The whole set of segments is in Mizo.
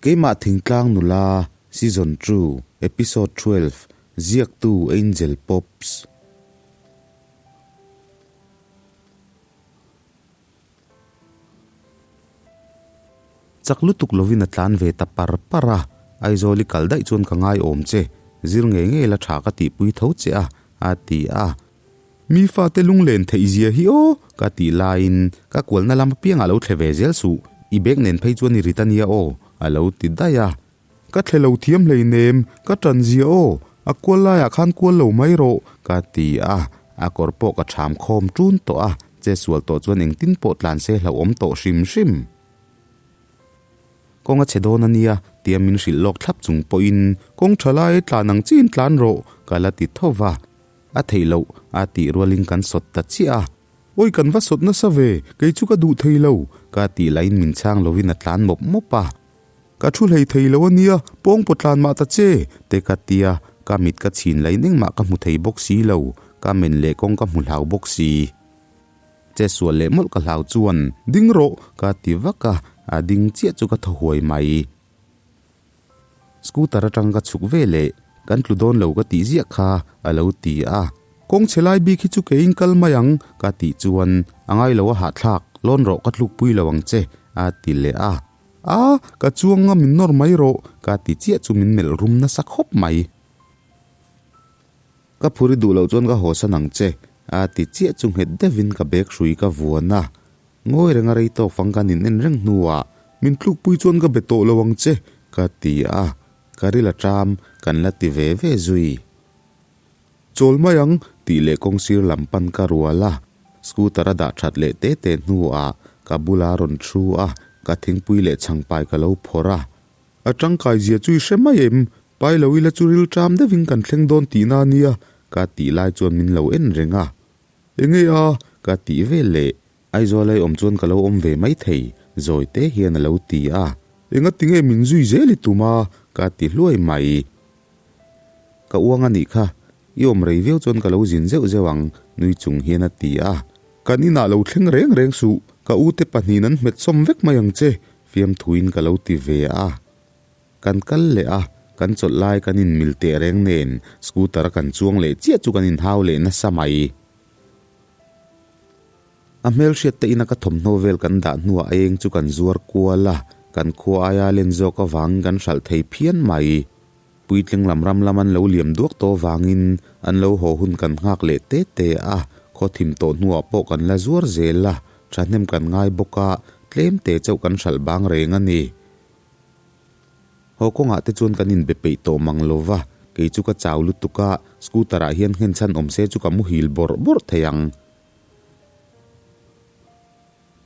Keimah Thingtlang Nula, Season 2, Episode 12, Ziaktu Angel Pops. Chak lutuk lovin a tlan ve ta par par a, Aizawl i kal daih chuan ka ngai awm che, zir ngei ngei la tha ka tihpui tho che a, a ti a. Mi fate lunglen theih zia hi aw ka tih laiin ka kualna lam apiangah lo thle ve zel suh, i bag nen phei chuan i rit ania aw, a lo ti daih a. Ka thle lo thiam hleinem, ka tan zia aw, a kual laiah khan kual lo mai rawh, ka ti a, a kawr pawh ka ṭham khawm ṭun tawh a, che sual tawh chuan engtin pawh tlan se hlauhawm tawh hrim hrim. Kawng a chhe dawn a nia, tia min hrilh lawk thlap chung pawhin kawng ṭha lai tlan ang chiin tlan rawh, ka la ti tho va. A theih loh, a tih rualin kan sawt ta chiah a. Awi kan va sawt nasa ve, kei chu ka duh thei lo, ka tih lahin min chhang lovin a tlan mawp mawp a. Ka thu hlei thei lo a nia, pawng pawh tlan mah ta che, te ka tia, ka mit ka chhin lahin engmah ka hmu thei bawk si lo, ka men leh kawng ka hmu hlau bawk si. Che sual leh mawlh ka hlau chuan, Ding rawh! ka ti vak a, a ding chiah chu ka thaw huai mai. Scooter atang ka chhuk ve leh, Kan tlu dawn lo ka tih ziah kha, a lo ti a. Kawng chhe lai bik hi chu keiin kal mai ang, ka tih chuan, A ngai lo a hahthlak, lawn rawh ka tlukpui lo ang che, a ti leh a. A, ka chuang nga min nawr mai rawh, ka ti chiah chu min melh rum nasa khawp mai. Ka phur i duh loh chuan ka haw san ang che, a ti chiah chu nghet deuhin ka bag hrui ka vuan a. Ngawi renga rei tawk fang kan in en reng hnuah min tlukpui chuan ka be tawh lo ang che, ka ti a. Ka ril a ṭam, kan la ti ve ve zui. Chawl mai ang, tih leh kawngsir lam pan ka rual a. Scooter a dah that leh te te hnuah ka bula rawn thu a, ka thingpui leh chhangpai ka lo phawrh a. A tangkai zia chu i hre mai em? Pai lo ila chu ril ṭam deuhin kan thleng dawn tihna a nia, ka tih lai chuan min lo en reng a. Enge a? ka tih vel leh Aizawl ai awm chuan ka lo awm ve mai thei, zawi te hian a lo ti a. Engati nge min zui zel i tum a? ka ti hluai mai. Ka uang a nih kha, i awm rei viau chuan ka lo zin zeuh zeuh ang, nui chung hian a ti a. Kan inah lo thleng reng reng suh, ka ute pahnihin an hmet sawm vek mai ang che, fiamthuin ka lo ti ve a. Kan kal leh a, kan chawlh lai kan inmil teh reng nen scooter a kan chuang leh chiah chu kan inhau leh nasa mai. A hmelhriat te ina ka thawmhnaw vel kan dah hnuah a eng chu kan zuar kual a, kan khua aia len zawk avangin kan hralh thei phian mai. Puitling lam ram lam an lo liam duak tawh avangin an lo haw hun kan nghak leh te te a, khaw thim tawh hnuah pawh kan la zuar zel a, thahnem kan ngai bawk a, tlem te chauh kan hralh bang reng a ni. Haw kawngah te chuan kan inbe peih tawh mang lo va, kei chu ka chau lutuk a, scooter ah hian nghenchhan awm se chu ka muhil bawrh bawrh thei ang.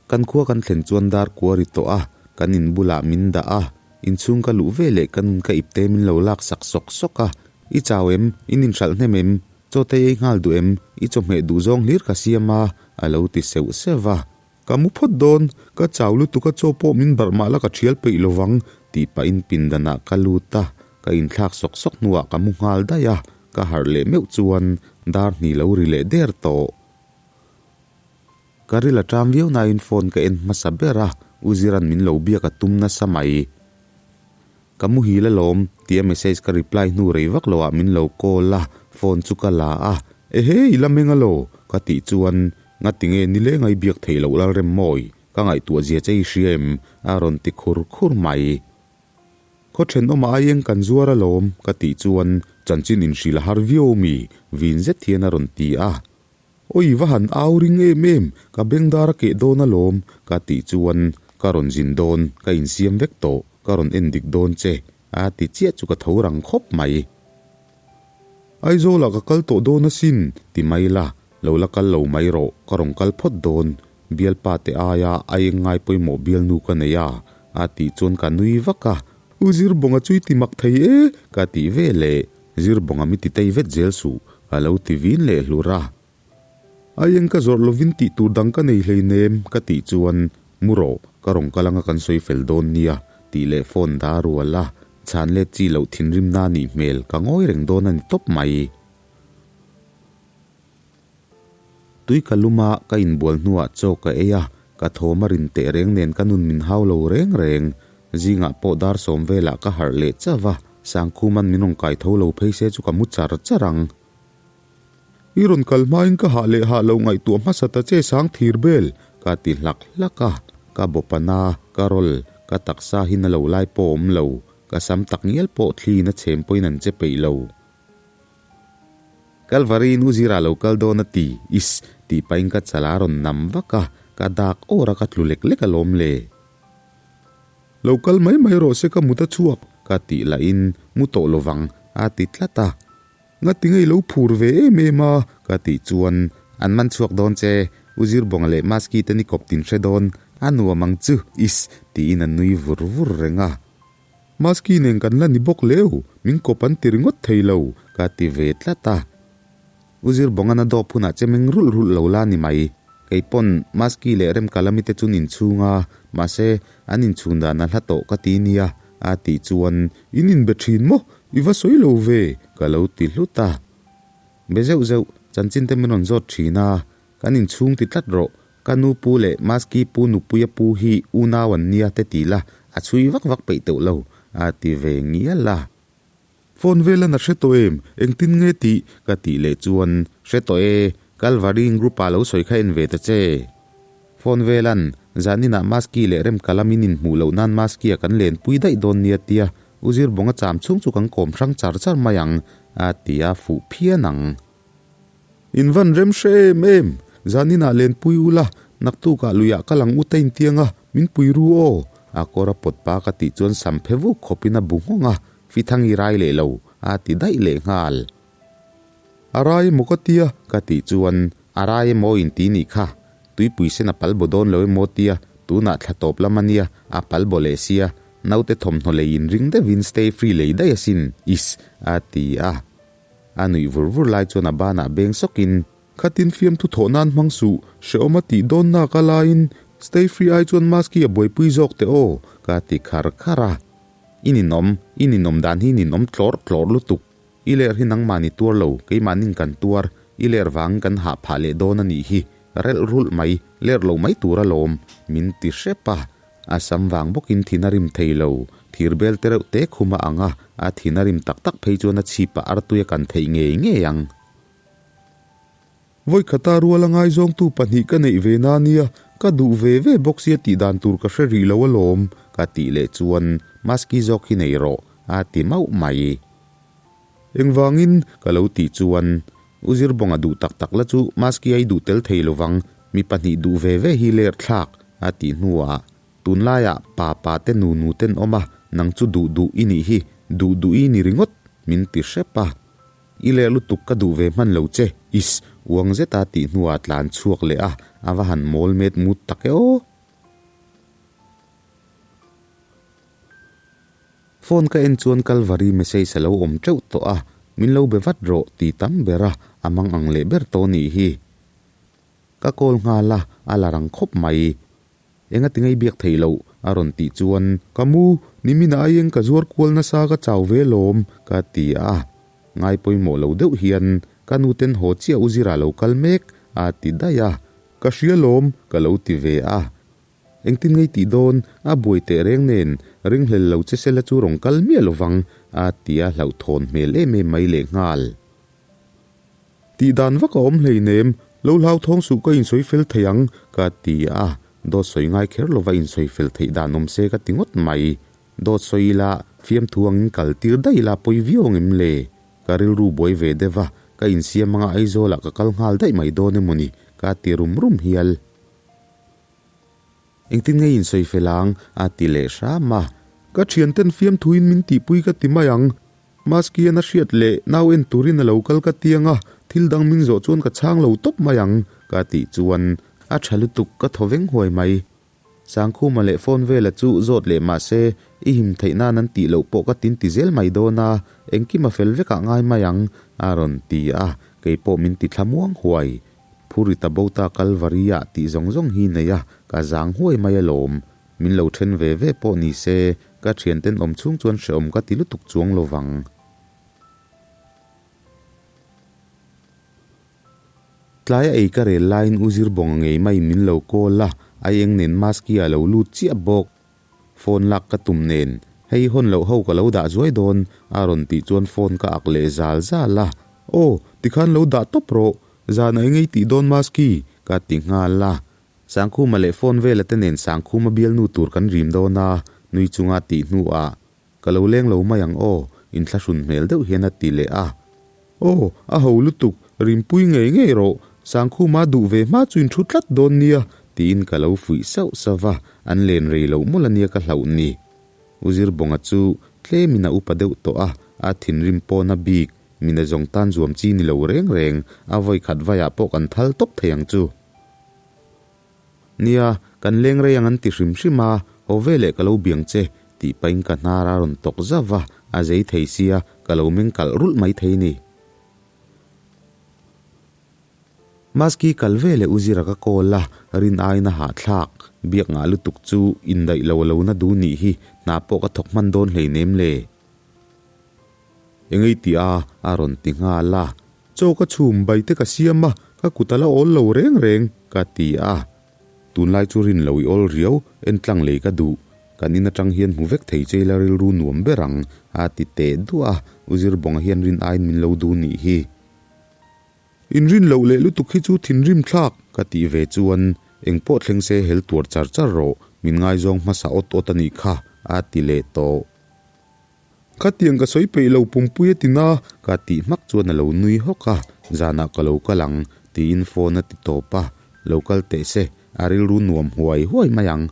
Kan khua kan thlen chuan dar kua ri tawh a, kan in bulah min dah a, inchhung ka luh ve leh ka nun ka ipte min lo lak sak sawk sawk a, I chau em? In inhralh hnem em? Chaw te ei nghal duh em? I chawhmeh duh zawng hlir ka siam a, a lo ti seuh seuh a. Ka mu phawt dawn, ka chau lutuk a chaw pawh min barh mah la ka thial peih lo vang, tih pahin pindanah ka lut a, ka inthlak sawk sawk hnuah ka mu nghal daih a, ka harh leh meuh chuan dar hnih lo ri leh der tawh. Ka ril a ṭam viau nain phone ka en hmasa ber a, U Zira'n min lo biak a tum nasa mai. Ka muhil alawm, tia message ka reply hnu rei vak loah min lo call a, phone chu ka la a, Ehe, i la meng alaw? ka tih chuan, Ngatinge nileng a i biak theih loh Lalremmawi, ka ngaihtuah zia che i hria em? a rawn ti khur khur mai. Khaw thenawmah aieng kan zuar alawm, ka tih chuan, Chanchin inhrilh a har viau mi? vin zet hian a rawn ti a. Awi va han au ring em em, ka bengdar a keh dawn alawm, ka tih chuan ka rawn zin dawn, ka insiam vek tawh, ka rawn en dik dawn che, a ti chiah chu ka tho rang khawp mai. Aizawlah ka kal tawh dawn asin, ti mai la, lo la kal lo mai rawh, ka rawn kal phawt dawn, bialpa te aia a eng ngai pawimawh bialnu ka nei a, a tih chuan ka nui vak a, U Zirbawnga chu i ti mak thei e, ka tih ve leh. Zirbawnga mi ti tei vet zel suh, a lo ti vin leh hlur a. Aieng ka zawrh lovin tih tur dang ka nei hleinem, ka tih chuan, Mu rawh, ka rawn kal anga kan sawi fel dawn nia, tih leh phone dah a rual a, chhan let chi loh thinrimna a nih hmel, ka ngawi reng dawn a ni tawp mai. Tui ka lum a, ka inbual hnuah chaw ka ei a, ka thawm a rin teh reng nen ka nun min hau lo reng reng. Zingah pawh dar sawm velah ka harh leh chauh va, Sangkhuman min rawn kai tho lo phei se chu ka mu char char ang. I rawn kal hmain ka hah leh hah lo ngaihtuah hmasa ta che sang thir bel, ka ti hlak hlak a. Ka bawpana, ka rawl, ka taksa hi na lo lai pawh awm lo, ka sam tak ngial pawh thliin a chhem pawhin an che peih lo. Kalvari nu zirah lo kal dawn a ti, is, tih pahin ka chal a rawn nam vak a, ka dak awr a ka tlu lek lek alawm le. Lo kal mai mai rawh se ka mut a chhuak, ka tih lahin mu tawh lovang a ti tlat a. Ngati ngei lo phur ve em em a, ka tih chuan an man chhuak dawn che, U Zirbawnga leh Maski te ni kawp tin hre dawn, a nuam ang chu, is, tiin a nui vur vur reng a. Maski nen kan la ni bawk leu, min kawp an ti ringawt thei lo, ka ti ve tlat a. U Zirbawngan a dawp hunah che meng rulh rulh lo la ni mai. Kei pawn Maski leh Remkalami te chu nin chhung a, mahse an inchhun dan a hla tawh ka ti nia, a tih chuan, In inbe thin maw? I va sawi lo ve, ka lo ti hlut a. Be zeuh zeuh, chanchin te min rawn zawt thin a, Kan inchhung ti tlat rawh, ka nu pu leh Maski pu nupuia pu hi unau an nia te ti la, a chhui vak vak peih teuh lo, a ti ve ngial a. Phone velan a hre tawh em, engtin nge tih? ka tih leh chuan, Hre tawh e, Kalvari group ah lo sawi kha en ve ta che. Phone velan, zaninah Maski leh Remkalam in inhmuh loh nan Maski a kan lenpui daih dawn nia tia U Zirbawnga cham chhung chu kan kawm hrang char char mai ang, a ti a fuh phian ang. In van rem hre em em, zaninah lenpui ula, naktukah luiah ka lang ut a intiang a, min pui ru aw, a kawr a pawt pa ka tih chuan sam phe vuk khawpin a bu nghawng a, Fithangi rai leh lo, a ti daih leh nghal. A rai emaw ka tia, ka tih chuan, A rai emaw inti nih kha, tuipui sen a pal baw dawn lo emaw tia, tunah thla tawp lam a nia, a pal baw leh sia, naute thawmhnaw lei inring deuhin stay free lei daih asin, is, a ti a. A nuih vur vur lai chuan a banah beng sawkin, Khatin fiamthu thawh nan hmang suh, hrehawm a tih dawn nak a laiin Stay Free ai chuan mask hi a buaipui zawk teh aw, ka ti khar khar a. I ninawm, i ninawm dan hi ninawm tlawrh tlawrh lutuk. I ler hi nangmah ni tuar lo, keimahnin kan tuar, i ler vangin kan hah phah leh dawn a nih hi, relh rulh mai, ler lo mai tur alawm, min ti hrep a. A sam vang bawkin thin a rim thei lo. Thir bel te reuh te khum a ang a, a thin a rim tak tak phei chuan a chhip ah artui a kan theih ngei ngei ang. Vawikhata ruala ngaizawngtu pahnih ka neih ve na nia, ka duh ve ve bawk sia tih dan tur ka hre rih lo alawm, ka tih leh chuan Maski zawk hi nei rawh, a ti mauh mai. Engvangin? ka lo tih chuan U Zirbawnga duh tak tak la chu Maski a i duh tel thei lovang, mi pahnih duh ve ve hi ler thlak, a tih hnuah Tunlaiah pa pa te nu nu ten awm a, nang chu duh duh i nih hi, duh duh i ni ringawt, min ti hrep a. I ler lutuk ka duh ve hman lo che, is, uang zeta tih hnuah tlan chhuak leh a, a va han mawl met mut tak e aw. Phone ka en chuan Kalvari message a lo awm teuh tawh a, min lo be vat rawh ti tam ber a, a mang ang leh ber tawh nih hi. Ka call nghal a, a la rang khawp mai. Enga ti ngei biak theih loh? a rawn tih chuan, Ka mu, nimin ah aieng ka zuar kual nasa ka chau ve lawm, ka ti a. Ngai pawimawh lo deuh hian, Ka nu ten haw chiah u zirah lo kal mek, a ti daih a. Ka hria lawm, ka lo ti ve a. Engtin ngei tih dawn, a buai teh reng nen, ringhlel lo che sela chu rawn kal miah lovang, a ti a hlauhthawn hmel em em mai lehnghal. Tih dan vak a awm hleinem, lo hlauthawng suh ka insawi fel thei ang, ka ti a, dawt sawi ngai kher lova insawi fel theih dan awm se ka ti ngawt mai. Dawt sawi ila, fiamthu angin kal tir daih ila pawi viau angem le? Ka rilru buai ve deuh a, ka insiam anga Aizawlah ka kal nghal daih mai dawn emawni, ka ti rum rum hial. Engtin nge insawi fel ang? a ti leh hram a. Ka thianten fiamthuin min tihpui ka ti mai ang. Maskian a hriat leh nau en turin a lo kal ka tiang a, thil dang min zawh chuan ka chhang lo tawp mai ang, ka tih chuan a tha lutuk ka thaw veng huai mai. Sangkhuma leh phone vela chu zawt leh mah se i him theih nan an tih loh pawh ka tin ti zel mai dawn a, engkim a fel vekah ngai mai ang, a rawn ti a, kei pawh min ti thlamuang huai. Phurita Bota Kalvari-ah tih zawng zawng hi nei a, ka zang huai mai alawm. Min lo then ve ve pawh ni se, ka thianten awm chhung chuan hrehawm ka ti lutuk chuang lo vang. Tlaia ei ka rel laiin U Zirbawnga ngei maiin min lo call a, Aieng nen Maski-a lo lut chiah bawk. Phone lak ka tum nen, hei hawn loh ho ka lo dah zuai dawn a rawn tih chuan phone ka ak leh zal zal a. Aw, tikhan lo dah tawp rawh, zan a engei tih dawn Maski, ka ti nghal a. Sangkhuma leh phone vela te nen Sangkhuma bialnu tur kan rim dawn a, nui chunga tih hnuah, Ka lo leng lo mai ang aw, inthlahrun hmel deuh hian a ti leh a. Aw, a ho lutuk, rimpui ngei ngei rawh, Sangkhuma duh ve hma chu in thu tlat dawn nia, tiin ka lo fuih sauh sauh va, an len rei loh mawlh ania ka hlauh ni. U Zirbawnga chu tlemin a upa deuh tawh a, a thinrim pawn a bik, mina zawng tan zuam chi ni lo reng reng, a vawi khat vaiah pawh kan thal tawp thei ang chu. Nia, kan leng rei ang an ti hrim hrim a, haw ve leh ka lo biang che, tih pahin ka hnar a rawn tawk zauh va, a zei thei sia, ka lo meng kalh rulh mai thei ni. Maski kal ve leh u Zira ka call a, rin aiin a hahthlak, biak ngah lutuk chu indaih lo a lo na duh nih hi, hna pawh ka thawk hman dawn hleinem le. Engei tih a, a rawn ti nghal a. Chaw ka chhum bai te ka siam a, ka kut a la awl lo reng reng, ka ti a. Tunlai chu rin lo i awl riau, en tlang lei ka duh. Kan in atang hian hmu vek thei che ila rilru nuam ber ang, a ti teh duah a, U Zirbawnga hian rin aiin min lo duh nih hi. Inrin loh leh lutuk hi chu thinrim thlak, ka tih ve chuan engpawh thleng se hel tuar char char rawh, min ngaizawng hmasa awt awt a nih kha, a ti leh tawh. Khatiang ka sawi peih lo pumpui a ti na. Ka tih hmak chuan a lo nui hawk a, zanah ka lo kal ang tiin phone a ti tawp a, lo kal teh se, a rilru nuam huai huai mai ang.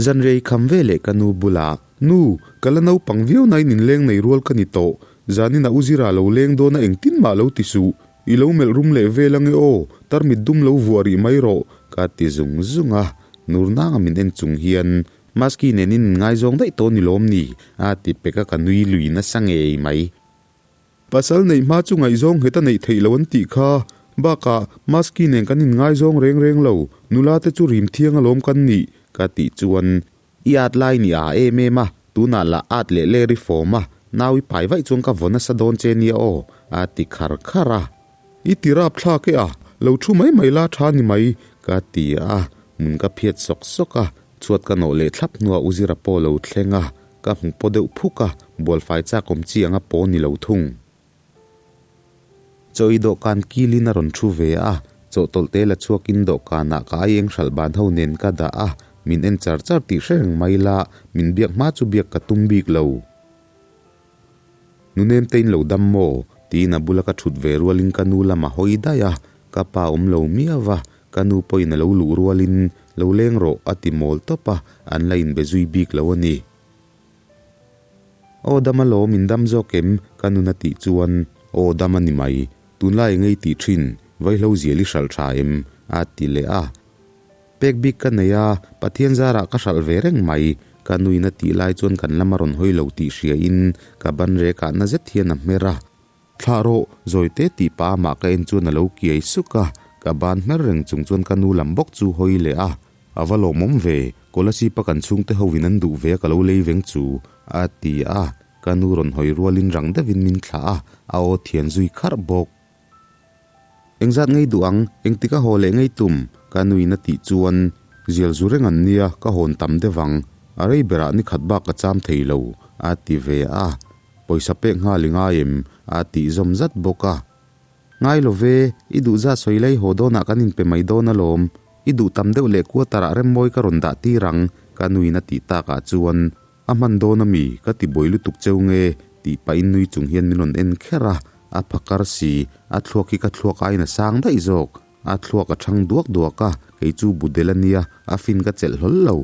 Zanrei kham ve leh ka nu bulah, Nu, ka la naupang viau nain inleng nei rual ka ni tawh, zanin a u Zira lo leng dawn a engtin mah lo ti suh, i lo melh rum leh vel ange aw, tarmit dum lo vuah rih mai rawh, ka ti zung zung a. Nur nanga min en chung hian, Maski nen in ngaizawng daih tawh ni lawm ni? a ti pek a, ka nui lui nasa ngei mai. Pasal neih hma chu ngaihzawng nghet a neih theih loh an tih kha. Bakah, Maski nen kan inngaizawng reng reng lo, nula te chu rim thiang alawm kan nih, ka tih chuan, I at lai ni a em em a, tunah lah at leh ler i fawm a, nau i pai vaih chuan ka vaw nasa dawn che nia aw, a ti khar khar a. I ti rap thlak e a, lo thu mai mai la tha ni mai, ka ti a, hmun ka phiat sawk sawk a, chhuat ka nawh leh thlap hnuah u Zira pawh lo thleng a, ka hmu paw deuh phuk a, bualfai chak awm chi anga paw ni lo thung. Chaw i dawhkan kilin a rawn thu ve a, chawhtawlh te la chhuakin dawhkanah ka aieng hralh ban ho nen ka dah a, min en char char tih hre reng mai la, min biak hma chu biak ka tum bik lo. Nunem te in lo dam maw? tiin a bula ka thut ve rualin ka nu lam a hawi daih a, ka pa awm lo miau va, ka nu pawhin a lo luh rualin lo leng rawh a ti mawl tawp a, an la inbe zui bik lo a ni. Aw dam alawm in dam zawk em? ka nun a tih chuan aw dam a ni mai, tunlai engei tih thin, vaihlo zial i hralh tha em? a ti leh a. Pek bik ka nei a, Pathian zarah ka hralh ve reng mai, ka nuin a tih lai chuan kan lam a rawn hawi lo tih hriain ka ban rekah na zet hian a hmer a. Thlah rawh, zawi te tih pa amah ka en chuan a lo kiai suk a, ka ban hmer reng chung chuan ka nu lam bawk chu hawi leh a. A va lawmawm ve, Kolasib-a kan chhungte hoin an duh ve a ka lo lei veng chu, a ti a, ka nu rawn hawi rualin rang deuhin min thlah a, a aw thian zui kharh bawk. Engzat ngei duh ang, engtik a haw leh ngei tum? Ka nuin a tih chuan, Zial zu reng an nia, ka hawn tam deuh ang. A rei berah ni khat bak ka cham thei lo, a ti ve a. Pawisa pek nghal i ngai em? a tih zawm zat bawk a. Ngai lo ve, i duh zat sawi lei haw dawnah kan inpe mai dawn alawm. I duh tam deuh leh quarter ah remmawi ka rawn dah tir ang, ka nuin a tih takah chuan, A hman dawn ami? Ka ti buai lutuk cheu nge? Tih pahin nui chung hian min rawn en kher a, a phakar si, a thluak hi ka thluak aiin a sang daih zawk. A thluak a thang duak duak a, kei chu budel a nia, a fin ka chelh hlawl lo.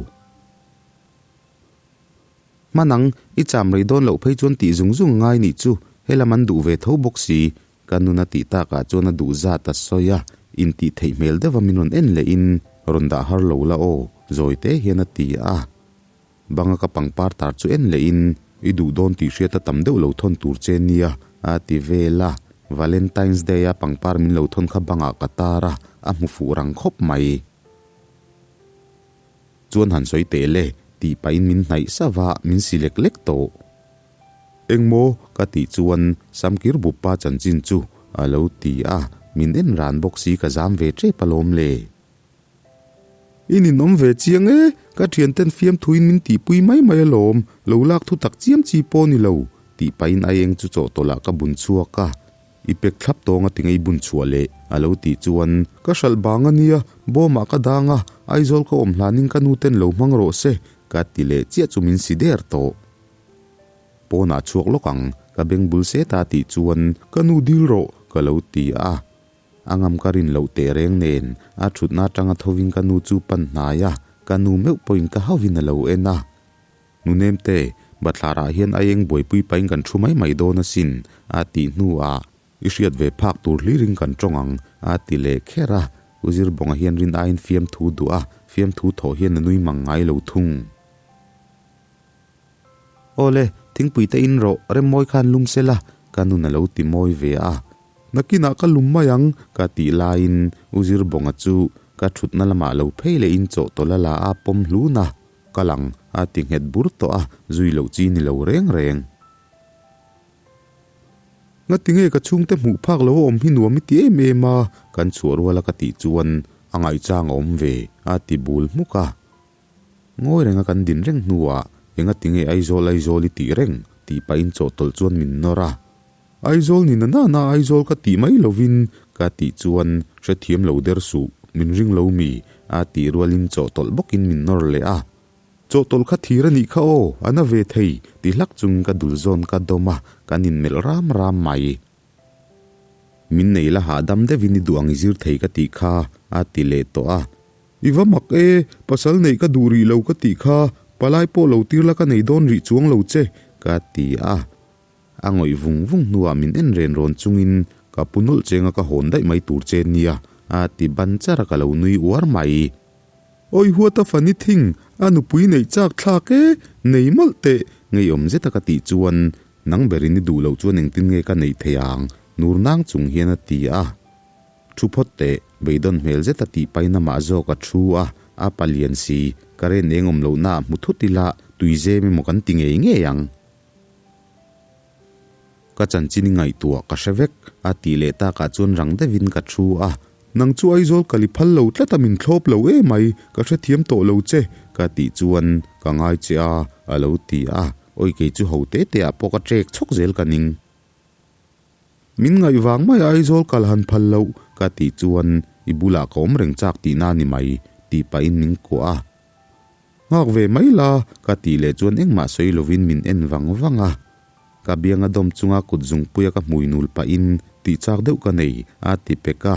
Hman ang, i cham rei dawn loh phei chuan tih zung zung a ngai nih chu, helam an duh ve tho bawk si, ka nun a tih takah chuan a duh zat a sawi a, intih theih hmel deuha min rawn en lehin, rawn dah har lo la aw, zawi te hian a ti a. Banga ka pangpar tar chu en leh in, I duh dawn tih hriat a tam deuh lo thawn tur che nia, a ti vel a. Valentine's Day a pangpar min lo thawn kha bangah ka tar a, a hmu fuh rang khawp mai. Chuan han sawi teh le, tih pahin min hnaih sauh a, min si lek lek tawh. Engmaw? ka tih chuan Samkir Buppa chanchin chu a lo ti a, min en ran bawk si ka zam ve tep alawm le. I ninawm ve chiang e, ka thianten fiamthuin min tihpui mai mai alawm, lo lak thu tak chiam chi pawh ni lo, tih pahin aieng chu chawhtawlh ah ka bun chhuak a. I pek thlap tawng a ti ngei bun chhuah leh a lo tih chuan ka hralh bang a nia, bawmah ka dang a, Aizawl ka awm hlanin ka nu ten lo hmang rawh se, ka ti leh chiah chu min si der tawh. Pawnah chhuak lawk ang, ka beng bul set a tih chuan ka nu dil rawh ka lo ti a. A ngam ka rin loh teh reng nen a thutna atanga thovin ka nu chu pan hnai a, ka nu meuh pawhin ka hauhin a lo en a. Nunemte, bathlarah hian aieng buaipui pahin kan thu mai mai dawn asin a tih hnuah I hriat ve phak tur hlirin kan tawng ang a ti leh kher a, U Zirbawnga hian rin aiin fiamthu duh a, fiamthu thawh hian a nui mang ngai lo thung. Awle, thingpui te in rawh, Remmawi khan lum se la, ka nun a lo ti mawi ve a. Nakinah ka lum mai ang, ka tih laiin U Zirbawnga chu ka thutna lamah lo phei lehin chawhtawlh a la a pawm hlun a, kal ang a ti nghet bur tawh a, zui loh chi ni lo reng reng. Ngati nge ka chhungte hmuh phak lo a awm hi nuam i ti em em a, kan chhuah ruala ka tih chuan a ngaihchang a awm ve, a ti bul hmuk a. Ngawi renga kan din reng hnuah engati nge Aizawl Aizawl i tih reng tih pahin chawhtawlh chuan min nawr a. Aizawl ni na nana Aizawl ka tih mai lovin ka tih chuan hrethiam lo der suh, min ring lo mi a tih rualin chawhtawlh bawkin min nawr leh a. Chawhtawlh kha thir a nih kha aw, a na ve thei ti hlak chungin ka dul zawn ka dawm a, kan inmelh ram ram mai. Min nei la hahdam deuhin i duh ang i zir thei ka tih kha a ti leh tawh a. I va mak e, pasal neih ka duh rih lo ka tih kha, palai pawh lo tir la ka nei dawn rih chuang lo che, ka ti a. A ngawih vung vung hnuah min en ren rawn chungin ka pu nawlh chenga ka hawn daih mai tur che nia, a ti ban char a ka lo nui uar mai. Awi huat a funny thing, a nupui neih chak thlak e, nei mawlh teh, ngeiawm zeta ka tih chuan nang berin i duh loh chuan engtin nge ka neih theih ang, nur nang chung hian a ti a. Thu phawt teh, beidawn hmel zet a tih pain amah zawk a thu a, a palian si, ka ren eng awm lohna ah hmu thut ila, tui zem emaw kan ti ngei ngei ang. Ka chanchin i ngaihtuah ka hre vek, a tih leh takah chuan rang deuhin ka thu a. Nang chu Aizawl kal i phal lo tlat a min thlawp lo emai, ka hrethiam tawh lo che, ka tih chuan ka ngai che a, a lo ti a, awi kei chu ho te te ah pawh ka ṭek chhawk zel ka ning. Min ngaih vang mai a Aizawl kal han phal loh ka tih chuan i bulah ka awm reng chak tihna ni mai tih pahin min kuah a. Nghak ve mai la ka tih leh chuan engmah sawi lovin min en vang vang a. Ka bianga dawm chunga kut zungpuia ka hmui nul pahin tih chak deuh ka nei a ti pek a.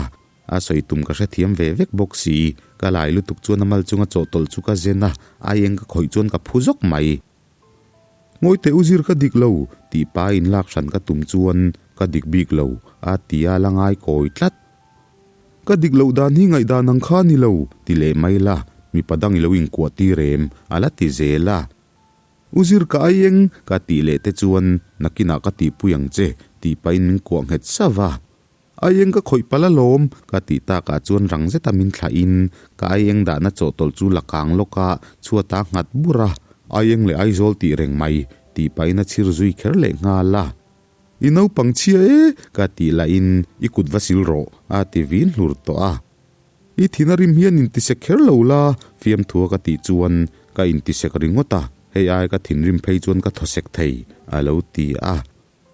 A sawi tum ka hrethiam ve vek bawk si. Ka lai lutuk chuan a mal chunga chawhtawlh chu ka zen a, aieng ka khawih chuan ka phu zawk mai. Ngawi teh u zir ka dik lo tih pa in lak hran ka tum chuan ka dik bik lo a ti a la ngai kawi tlat. Ka dik loh dan hi ngaihdan ang kha ni lo ti leh mai la mipa dang i lo inkuah tir em a la ti zel a. U zir ka ai eng ka tih leh te chuan nakinah ka tihpui ang che tih pahin min kuah nghet sauh a. Aieng ka khawih palh alawm, ka tih takah chuan rang zeta min thlahin ka aieng dahna chawhtawlh chu la kang lawk a, chhuatah nghat bur a, aieng leh Aizawl tih reng mai, tih pahin a chhir zui kher leh nghal a. I naupang chhia e, ka tih lahin i kut va sil rawh, a ti vin hlur tawh a. I thin a rim hian intisek kher lo la, fiamthua ka tih chuan ka intisek ringawt a, hei ai ka thinrim phei chuan ka thawsek thei, a lo ti a.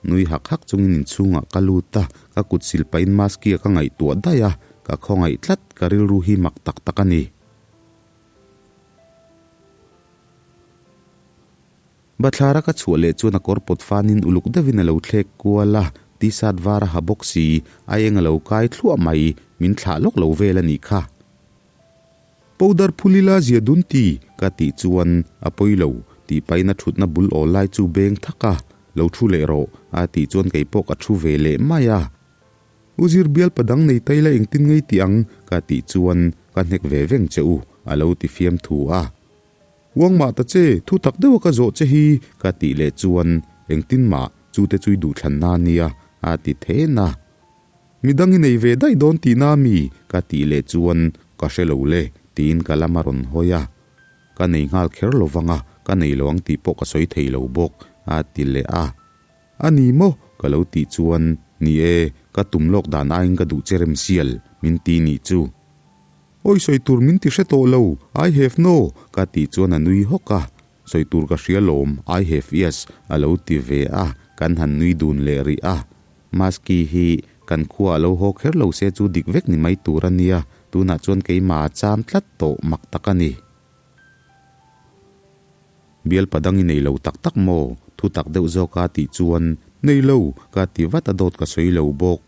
Nui hak hak chungin inchhungah ka lut a, ka kut sil pahin Maski-a ka ngaihtuah daih a, ka khawngaih tlat, ka rilru hi mak tak tak a ni. Bathlara ka chhuah leh chuan a kawr pawt fanin uluk deuhin a lo thlek kual a, t-shirt var a ha bawk si, a eng a lo kai thluah mai, min thlah lawk lo vel a nih kha. Powder phul ila zia dun ti ka tih chuan a pawi lo tih pahin a thutna bul awl lai chu beng thak a, lo thu leh rawh a tih chuan kei pawh ka thu ve leh mai a. U zir bial pa dang nei taila engtin ngei tih ang ka tih chuan ka hnek ve veng che u a lo ti fiam thu a. Uang mah ta che, thu tak deuha ka zawh che hi ka tih leh chuan engtin mah chu te chu i duhthlan na nia a ti then a. Midang i nei ve daih dawn tihna mi? ka tih leh chuan ka hre lo le tiin ka lam a rawn hawi a. Ka nei nghal kher lo vang a, ka nei lo ang tih pawh ka sawi thei lo bawk a ti leh a. A ni maw? ka lo tih chuan ni e, ka tum lawk dan aiin ka duh che rem sial min ti nih chu. Awi sawi tur min ti hre tawh lo, I have no, ka tih chuan a nui hawk a. Sawi tur ka hria lawm, I have yes, a lo ti ve a, kan han nui dun leh rih a. Maski hi kan khua a lo haw kher lo se chu dik vek ni mai tur a nia, tunah chuan keimah a cham tlat tawh mak tak a ni. Bial padang i nei lo tak tak maw? Thu tak deuh zawk a tih chuan, Nei lo, ka ti vat a dawt ka sawi lo bawk.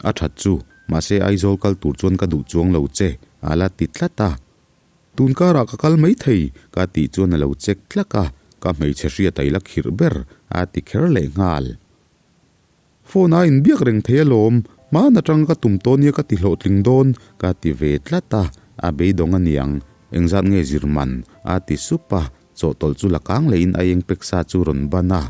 A that chu, mahse Aizawl kal tur chuan ka duh chuang lo che, a la ti tlat a. Tun karah ka kal mai thei, ka tih chuan a lo check tlak a, ka hmeichhe hriat a i la khirh ber, a ti kher leh nghal. Phone a inbiak reng thei alawm, hman atanga ka tum tawh nia ka ti hlawhtling dawn, ka ti ve tlat a, a beidawng a niang, engzat nge zir man, a ti sup a, chawhtawlh chu la kang lehin a eng pek sa chu rawn ban a.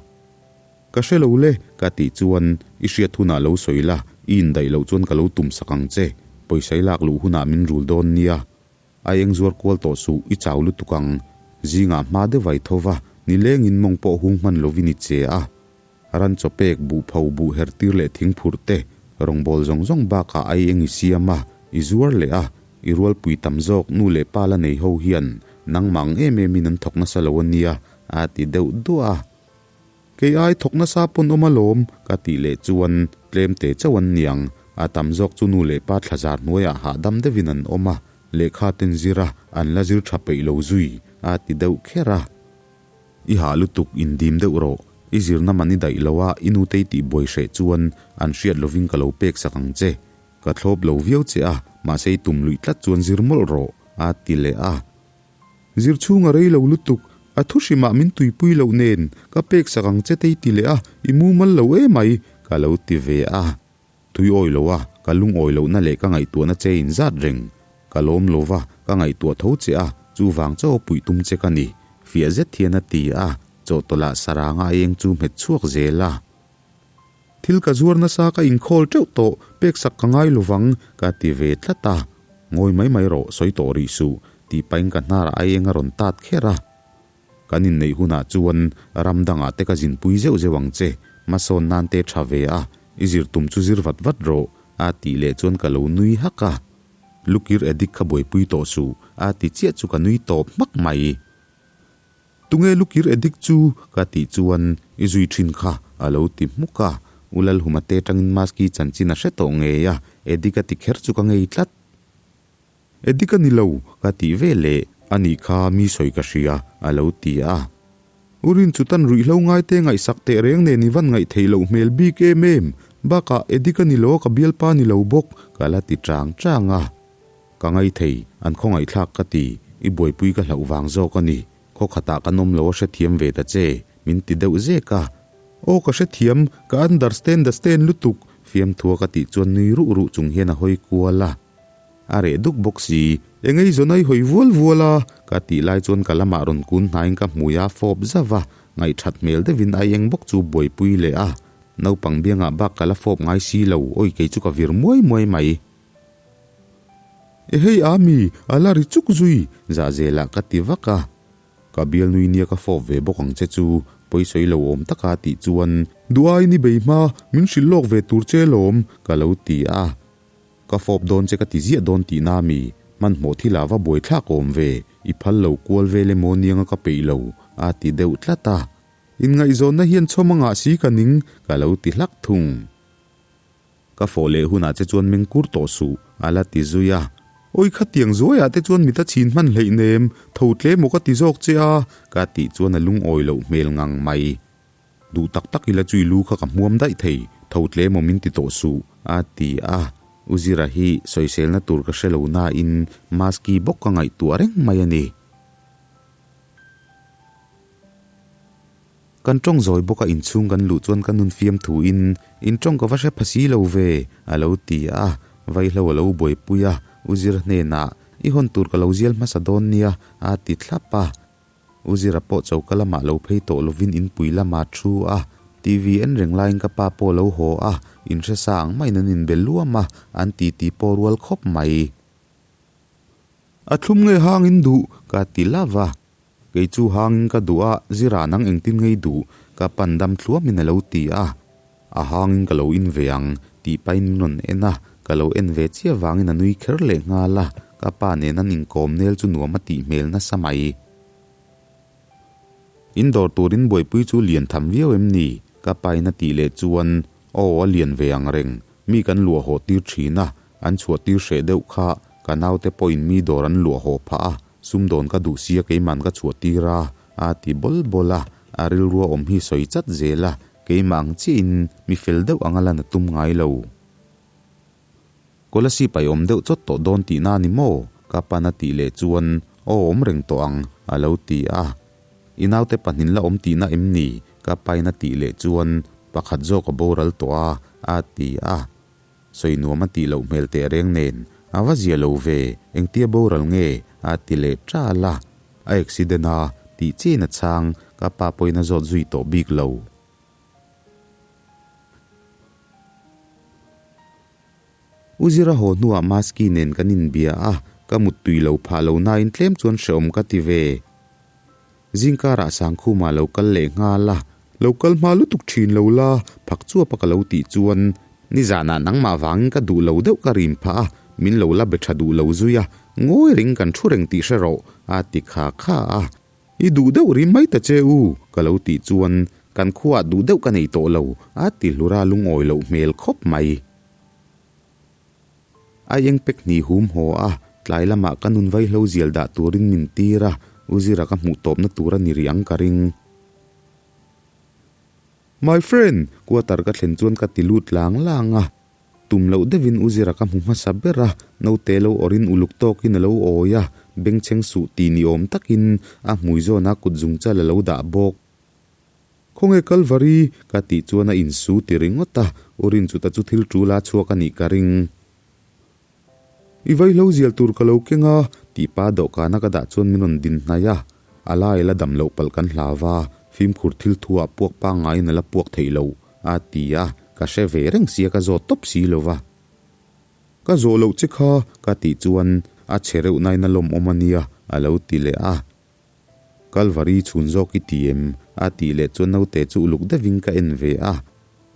Ka hre lo le, ka tih chuan, i hriat hunah lo sawi la, i indaih loh chuan ka lo tum sak ang che, pawisa i lak luh hunah min rul dawn nia. A eng zuar kual tawh suh, i chau lutuk ang. Zingah hma deuh vai tho va, nilengin mawng pawh hung hman lovin i che a. Ran chaw pek, buh pho, buh her tir leh thing phurh te, rawngbâwl zawng zawng bakah ai eng i siam a, i zuar leh a, i rualpui tam zawk nu leh pa la nei ho hian nangmah ang em emin an thawk nasa lo a nia, a ti deuh duah a. Kei ai thawk nasa pawn awm alawm, ka tih leh chuan tlem te chauh an niang, a tam zawk chu nu leh pa thlazar hnuaiah hahdam deuhin an awm a, lehkha ten zir a, an la zir tha peih lo zui, a ti deuh kher a. I hah lutuk indim deuh rawh, i zirna man i daih lo a, i nutei tih buai hreh chuan an hriat lovin ka lo pek sak ang che. Ka thlawp lo viau che a, mahse i tum luih tlat chuan zir mawlh rawh, a ti leh a. Zir chhung a rei lo lutuk, a thu hrimah min tuipui loh nen ka pek sak ang che tei ti leh a, i mumal lo emai, ka lo ti ve a. Tui awi lo a, ka lungawi lohna leh ka ngaihtuahna che in zat reng. Ka lawm lo va, ka ngaihtuah tho che a, chuvang chaw puih tum che ka ni. Fiah zet hian a ti a, chawhtawlh ah saranga a eng chu hmet chhuak zel a. Thil ka zuar nasa ka inkhawl teuh tawh, pek sak ka ngai lo vang, ka ti ve tlat a. Ngawi mai mai rawh, sawi tawh rih suh, tih pahin ka hnarah a eng a rawn tat kher a. Kan inneih hunah chuan ram dangah te ka zinpui zeuh zeuh ang che, hmasawn nan te tha ve a, i zir tum chu zir vat vat rawh, a tih leh chuan ka lo nui hak a. Lukir Edik kha buaipui tawh suh, a ti chiah chu ka nui tawp hmak mai. Tunge Lukir Edik chu? ka tih chuan i zui thin kha, a lo ti hmuk a. U Lalhuma te tangin Maski chanchin a hre tawh ngei a, Edik a ti kher chu ka ngei tlat. Edik a ni lo, ka tih ve leh, a nih kha mi sawi ka hria, a lo ti a. U Rin chu tan ruihhlo ngaite ngaihsak teh reng nen i van ngaih theih loh hmel bik em em, bakah Edik a ni lo a ka bialpa ni lo bawk, ka la ti chang chang a. Ka ngai thei, an khawngaihthlak ka ti, i buaipui ka hlauh vang zawk a ni, khaw khatah kan awm lo a hrethiam ve ta che, min ti deuh zek a. Aw ka hrethiam, ka understand the stand lutuk, fiamthua ka tih chuan nui ruh ruh chung hian a hawi kual a. A reh duk bawk si, Eng ei zawn ai hawi vual vual a, ka tih lai chuan ka lamah rawn kun hnaiin ka hmui a fawp zauh a, ngaihthat hmel deuhin ai eng bawk chu buaipui leh a. Naupang biangah bak ka la fawp ngai si lo, awi kei chu ka vir muai muai mai. E hei a mi, a la ri chuk zui, zahzelah ka ti vak a. Ka bialnui nia ka fawp ve bawk ang che chu, pawisawi lo awm taka tih chuan, Duh aiin i bei hma, min hrilh lawk ve tur che lawm, ka lo ti a. Ka fawp dawn che ka ti ziah dawn tihna mi, hmanhmawh thil ah va buai thlak awm ve, i phal lo kual vel emaw nianga ka peih lo, a ti deuh tlat a. Inngaihzawnna hian chhawm a ngah si ka ning, ka lo ti hlak thung. Ka fawh leh hunah che chuan meng kur tawh suh, a la ti zui a. Awi khatiang zuaiah te chuan mit a chhin hman hleih nem, tho tlem aw ka ti zawk che a, ka tih chuan a lungawi loh hmel ngang mai. Duh tak tak ila chu i lu kha ka hmuam daih thei, tho tlem aw min ti tawh suh, a ti a. U Zira hi sawiselna tur ka hre lo nain Maski bawk ka ngaihtuah reng mai a ni. Kan tawng zawi bawk a inchhung kan luh chuan ka nun fiam thuin in tawng ka va hre pha si lo ve, a lo ti a. Vaihlo a lo buaipui a, U Zira hnenah i hawn tur ka lo zial hmasa dawn nia, a ti thlap a. U Zira pawh choka lamah lo phei tawh lovin inpui lamah thu a, TV en reng laiin ka pa pawh lo haw a, in hre sa ang maiin an inbe luam a, an titi pawh rual khawp mai. A thlum nge hangin duh? ka ti love a. Kei chu hangin ka duh a, Zira nang engtin ngei duh? ka pan dam thluamin a lo ti a. A hangin ka lo in ve ang, tih pahin min rawn en a, ka lo en ve chiah vangin a nui kher leh nghal a. Ka pa nen an inkawm nel chu nuam a tih hmel nasa mai. In dawr turin buaipui chu lian tham viau em ni? Ka pain a tih leh chuan, Aw, a lian ve ang reng. Mi kan luah haw tir thin a, an chhuah tir hreh deuh kha. Ka naute pawhin mi dawr an luah haw phah a, sumdawn ka duh sia keiman ka chhuah tir a, a ti bawl bawl a. A rilrua awm hi sawi chat zel a, keimah ang chiahin mi fel deuh anga lan a tum ngai lo. Kolasib a awm deuh chawt tawh dawn tihna a ni maw? Ka pan a tih leh chuan, Aw awm reng tawh ang, a lo ti a. I naute pahnin la awm tihna em ni? Ka pain a tih leh chuan, Pakhat zawk a boral tawh a, a ti a. Sawi nuam a tih loh hmel teh reng nen, A va zia lo ve, engtia boral nge? a ti leh ṭal a. A accident a, tih chiin a chhang, ka pa pawhin a zawt zui tawh bik lo. U Zira haw hnuah Maski nen kan inbia a, ka muttui lo phah lo nain tlem chuan hrehawm ka ti ve. Zingkarah Sangkhumah lo kal leh nghal a, lo kal hma lutuk thin lo la, phak chuapa ka lo tih chuan nizanah nangmah vangin ka duh lo deuh ka rim phah a, min lo la be tha duh lo zui a, ngawi reng kan thu reng tih hre rawh, a ti kha kha a. I duh deuh rim mai ta che u, ka lo tih chuan kan khuaah duh deuh ka nei tawh lo, a ti hlur a lungawi loh hmel khawp mai. A eng pek hnih hum haw a, tlai lamah ka nun vaihlo zial dah turin min tir a, u Zira ka hmuh tawpna tur a ni rih ang ka ring. My friend! Quarter ka thlen chuan ka ti lut lang lang a. Tum loh deuhin u Zira ka hmu hmasa ber a, naute lo awrin uluk tawkin a lo awi a, bengchheng suh tih ni awm takin a hmui zawnah kut zungchal a lo dah bawk. Khawnge Kalvari? ka tih chuan a insu ti ringawt a, u Rinchuta chu thil tul a chhuak a nih ka ring. I vaihlo zial tur ka lo keng a, tih pa dawhkana ka dah chuan min rawn din hnaih a. A lai la dam loh palh kan hlau va, fimkhur thil thu ah puak pangngaiin a la puak theih loh, a ti a, ka hre ve reng sia ka zawt tawp si lo va. Ka zawh loh che kha, ka tih chuan a che reuh nain a lawmawm a nia, a lo ti leh a. Kalvari chhun zawk i ti em? a tih leh chuan naute chu uluk deuhin ka en ve a.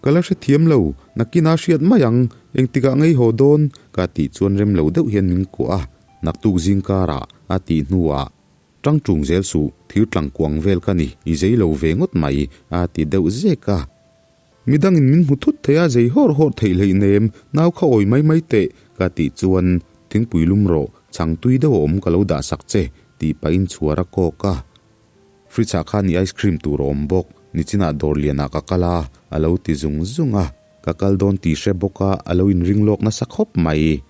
Ka la hrethiam lo, nakinah hriat mai ang, engtikah ngei haw dawn? ka tih chuan rem lo deuh hian min kuah a, naktuk zing karah a tih hnuah, Tang tung zel suh, thir tlang kuang vel ka ni, i zei lo ve ngawt mai, a ti deuh zek a. Midangin min hmu thut thei a, zei hawr hawr theih hleih nem, nau kha awi mai mai teh, ka tih chuan, Thingpui lum rawh, chhang tui deuh a awm ka lo dah sak che, tih pahin chhuar a kawk a. Fridge ah khan i ice cream tur a awm bawk, nichinah dawr lianah ka kal a, a lo ti zung zung a. Ka kal dawn tih hre bawk a, a lo inring lawk nasa khawp mai.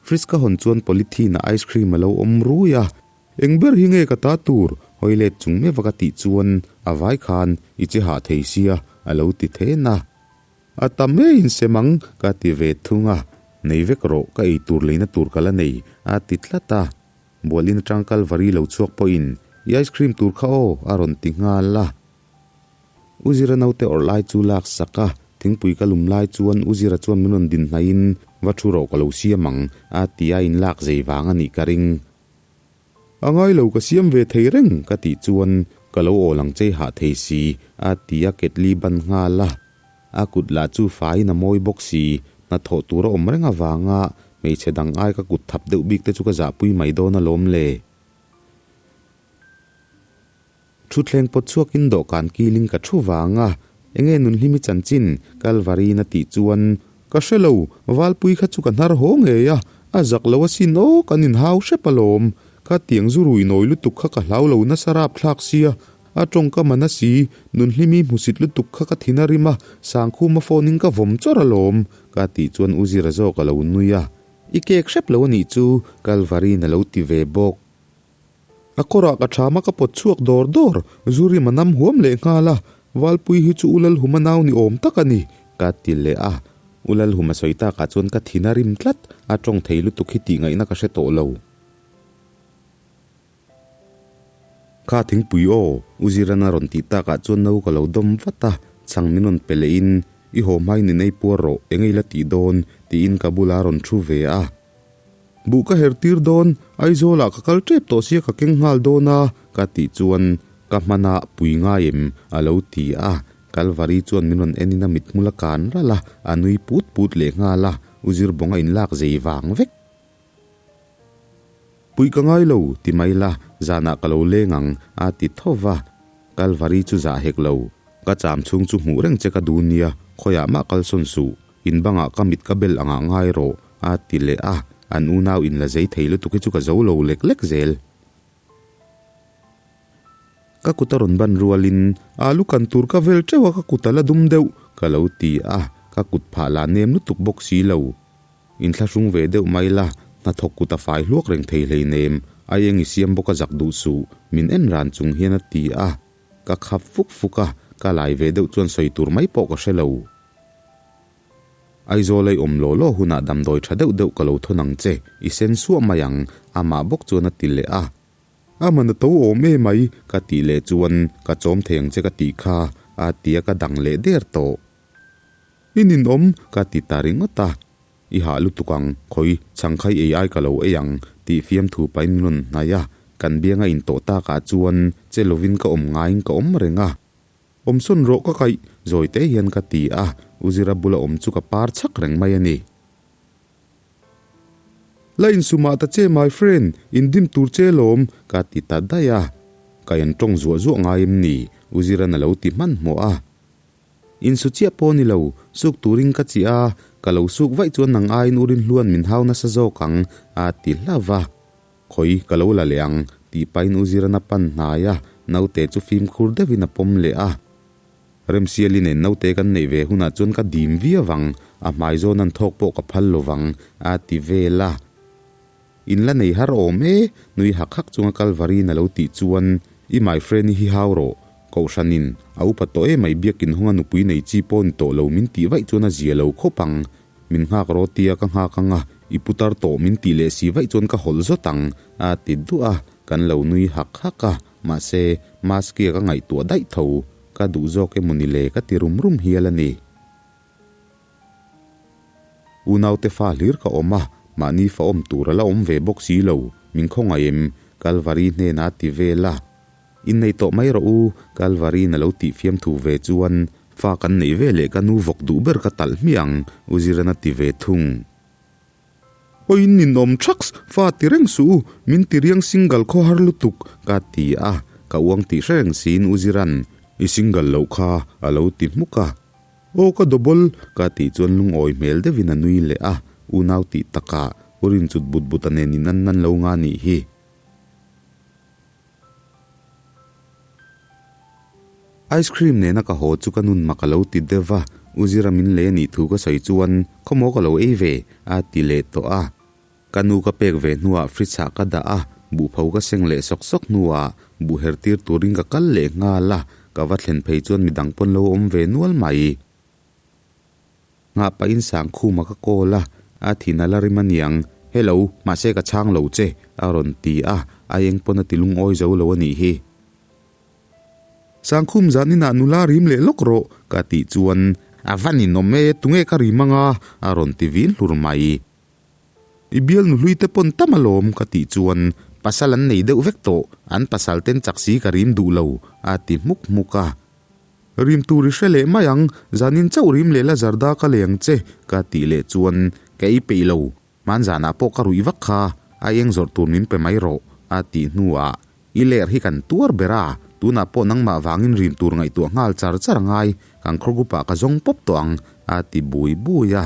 Fridge ka hawn chuan polythene ah ice cream a lo awm rui a. Eng ber hi nge ka ta tur? Hawi let chung meuh a ka tih chuan a vai khan i che hah thei sia a lo ti then a. A tam e insem ang ka ti ve thung a, nei vek rawh ka ei tur leina tur ka la nei a ti tlat a. Bualin atang Kalvari lo chhuak pawhin i ice cream tur kha aw a rawn ti nghal a. U Zira naute awrh lai chu lak sak a, thingpui ka lum lai chuan U Zira chuan min rawn din hnaihin va thu rawh ka lo siam ang a ti a inlak zei vang a nih ka ring. A ngai lo ka siam ve thei reng ka tih chuan ka lo awl ang chei hah thei si a ti a ketli ban nghal a. A kut lah chu faiin a mawi bawk si, hnathawh tur a awm reng avanga hmeichhe dang ai ka kut thap deuh bik te chu ka zahpui mai dawn alawm le. Thutthleng pawt chhuakin dawhkan kilin ka thu vang a, Enge Nunhlimi chanchin? Kalvariin a tih chuan, Ka hre lo, Valpui kha chu ka hnar haw ngei a, a zak lo asin aw, kan inhau hrep alawm. Kha tiang zu rui nawi lutuk kha ka hlau lo nasa rapthlak sia, a tawngka man a si, Nunhlimi hmusit lutuk kha ka thin a rim a, Sangkhuma phone in ka vawm chawrh alawm, ka tih chuan U Zira zawk a lo nui a. I kek hrep lo anih chu, Kalvariin a lo ti ve bawk. A kawrah ka ṭham a ka pawt chhuak dawr dawr, zu rim a nam huam leh nghal a, Valpui hi chu U Lalhuma nau ni awm tak a ni, ka ti leh a. U Lalhuma sawi takah chuan ka thin a rim tlat, a tawng thei lutuk hi tih ngaihna ka hre tawh lo. Kha thingpui aw, U Ziran a rawn tih takah chuan no ka lo dawm vat a, chhang min rawn pe lehin, I haw hmain in ei puar rawh, eng ei la tih dawn, tiin ka bulah a rawn thu ve a. Buh ka her tir dawn, Aizawlah ka kal tep tawh sia ka keng nghal dawn a, ka tih chuan ka hmana pui ngai em a lo ti a. Kalvari chuan min rawn enin a mithmul a kan ralh a, a nui put put leh nghal a. U Zirbawnga inlak zei vang vek. Puih ka ngai lo, ti mai la, zanah ka lo leng ang, a ti tho va. Kalvari chu zah hek lo. Ka cham chhung chu hmuh reng che ka duh nia, khawiah mah kalsawn suh. In bangah ka mit ka bel angah ngai rawh, a ti leh a. An unau in la zei thei lutuk hi chu ka zo lo lek lek zel. Ka kut a rawn ban rualin, Alu kan tur ka vel teuh a ka kut a la dum deuh, ka lo ti a, ka kut phah lah nem lutuk bawk si lo. Inthlahrung ve deuh mai la, hnathawk kut a fai hluak reng thei hleinem, ai eng i siam bawk a zak duh suh, min en ran chung hian a ti a. Ka khap fuk fuk a, ka lai ve deuh chuan sawi tur mai pawh ka hre lo. Aizawl ei awm law law hunah damdawi tha deuh deuh ka lo thawn ang che, i sen suah mai ang, amah bawk chuan a ti leh a. A man a to awm e mai, ka tih leh chuan ka chawm thei ang che ka tih kha, a ti a ka dang leh der tawh. I ninawm, ka ti ta ringawt a. I hah lutuk ang, khawi chhangkhai ei ai ka lo ei ang, tih fiamthu pahin min rawn hnai a, kan bianga intawh takah chuan che lovin ka awm ngaiin ka awm reng a. Awmsawn rawh ka kaih, zawi te hian ka ti a, U Zira bula awm chu ka par chhak reng mai a ni. La insumah ta che my friend, indim tur che lawm, ka ti ta daih a. Ka en tawng zuah zuah ngai em ni? U Zira'n a lo ti hmanhmawh a. Insu chiah pawh ni lo, suk turin ka chiah a, ka lo suk vaih chuan nang aiin U Rinhlua'n min hau nasa zawk ang, a ti hlauh a. Khawi ka lo la leh ang, tih pahin U Zirana pan hnai a, naute chu fimkhur deuhin a pawm leh a. Remsiali nen naute kan neih ve hunah chuan ka dim viau ang, a hmai zawn an thawk pawh ka phal lo vang, a ti vel a. In la nei har awm e, nui hak hak chunga Kalvari'n a lo tih chuan, I my friend-i hi hau rawh, Kohhranin a upa tawh emai biakin hawnga nupui nei chi pawh ni tawh lo min tih vaih chuan a zia lo khawp ang. Min nghak rawh tia ka nghak ang a, i putar tawh min tih leh si vaih chuan ka hawlh zawt ang, a ti duah a, kan lo nui hak hak a, mahse, Maskia ka ngaihtuah daih tho, ka duh zawk emaw ni le ka ti rum rum hial a ni. Unaute fa hlir ka awm a, mahni fa awm tur a la awm ve bawk si lo, min khawngaih em? Kalvari hnenah a ti vel a. Innei tawh mai rawh u, Kalvari'n a lo tih fiamthu ve chuan fa kan neih ve leh ka nu vawk duh ber ka talh hmiah ang, U Ziran a ti ve thung. Aw in ninawm thaks, fa ti reng suh u, min ti riang single khaw har lutuk, ka ti a, ka uang tih hre reng siin U Ziran, I single loh kha, a lo ti hmuk a. Aw ka double, ka tih chuan lungawi hmel deuhin a nui leh a, unau tih takah U Rinchut but but a nen in an nan lo nga nih hi. Ice cream nena ka haw chu ka nun mak a lo ti deuh va, U Zira min lei a nih thu ka sawi chuan khawmaw ka lo ei ve a ti leh tawh a. Ka nu ka pek ve hnuah fridge ah ka dah a, buhpho ka seng leh sawk sawk hnuah buh her tir turin ka kal leh nghal a, ka va thlen phei chuan midang pawn lo awm ve nual mai. Nghah pahin Sangkhuma ka call a, a thin a la rim aniang, Hello, mahse ka chhang lo che, a rawn ti a, a eng pawn a ti lungawi zo lo a nih hi. Sangkhum zan inah nula rim leh lawk rawh, ka tih chuan, A va ninawm e, tunge ka rim anga? a rawn ti vin hlur mai. I bialnu hlui te pawn tam alawm, ka tih chuan, Pasal an nei deuh vek tawh, an pasal ten chak si ka rim duh lo, a ti hmuk hmuk a. Rim tur i hre leh mai ang, zanin chauh rim leh la zarda ka lei ang che, ka tih leh chuan ka ei peih lo, hman zanah pawh ka ruih vak kha, a eng zawrh tur min pe mai rawh, a tih hnuah i ler hi kan tuar ber a, tunah pawh nangmah vangin rim tur ngaihtuah nghal char char a ngai, kan khaw group ah ka zawng pawp tawh ang, a ti bui bui a.